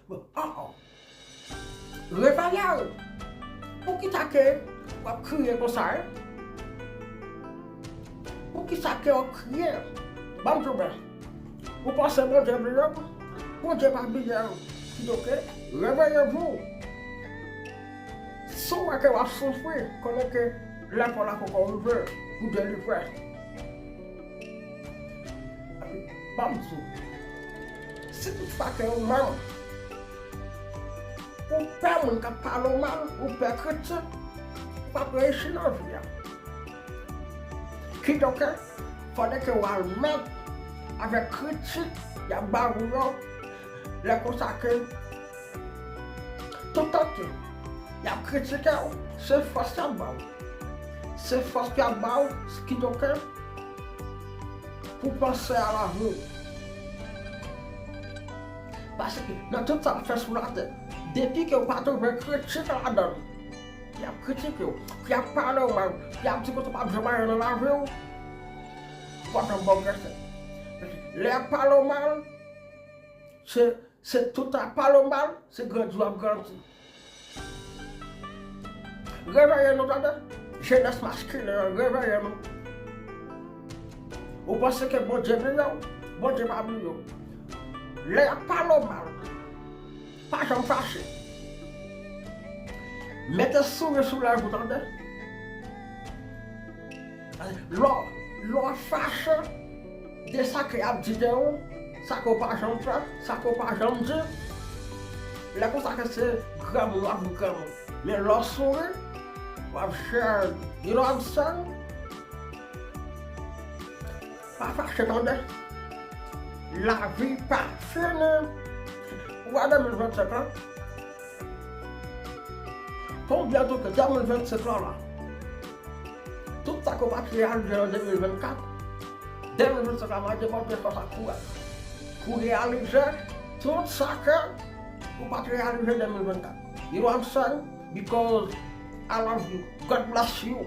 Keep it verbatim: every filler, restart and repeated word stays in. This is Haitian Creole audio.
Bon, oh, oh. Reveye w! Poukisa ke w ap kriye konsa, en? Poukisa ke w ap kriye? Ban m di w byen. Ou panse Bondye bliye w? Bondye pa bliye w. Kidonk, reveye w! Si w wè ke w ap soufri, konnen ke lè pa w la poko rive pou delivre. Ban m di w, si toutfwa ke ou menm, ou pè moun k ap pale w mal, ou pè kritik, ou p ap reyisi nan vi a. Kidonk, fòdè ke w al mèt avèk kritik y ap ba ou yo, lè konsa ke toutan ke y ap kritike w, se fòs y ap ba w. Se fòs y ap ba w, kidonk, pou panse a lavi w. Paske nan tout sa w ap fè sou latè, depi ke w pa twouve kritik ladan l, y ap kritike w, y ap pale w mal, y ap di kote w p ap janm ale nan lavi w, w p ap janm pwogrese. Lè y ap pale w mal, se, se toutan y ap pale w mal, se grandi w ap grandi. Reveye nou, tande! Jenès maskilen an, reveye nou! Ou panse ke Bondye bliye w? Bondye pa bliye w. Lè y ap pale w mal, pa janm fache. Mete souri sou lèv ou, tande! Lè w, lè w fache de sa ke y ap di de ou, sa ke w pa janm fè, sa ke w pa janm di, lè konsa ke se granmoun w ap vin granmoun. Men lè w souri, w ap jèn. You know what I'm saying? Pa fache, tande. Lavi pa fini. Ou wè de mil vennsenk lan? Konbyen tou ke de mil vennsenk lan la? Tout sa ke w pa t reyalize an de mil vennkat, de mil vennsenk lan va debòde fòs ak kouraj pou reyalize tout sa ke ou pa t reyalize de mil vennkat. You know what I'm saying? Because I love you. God bless you.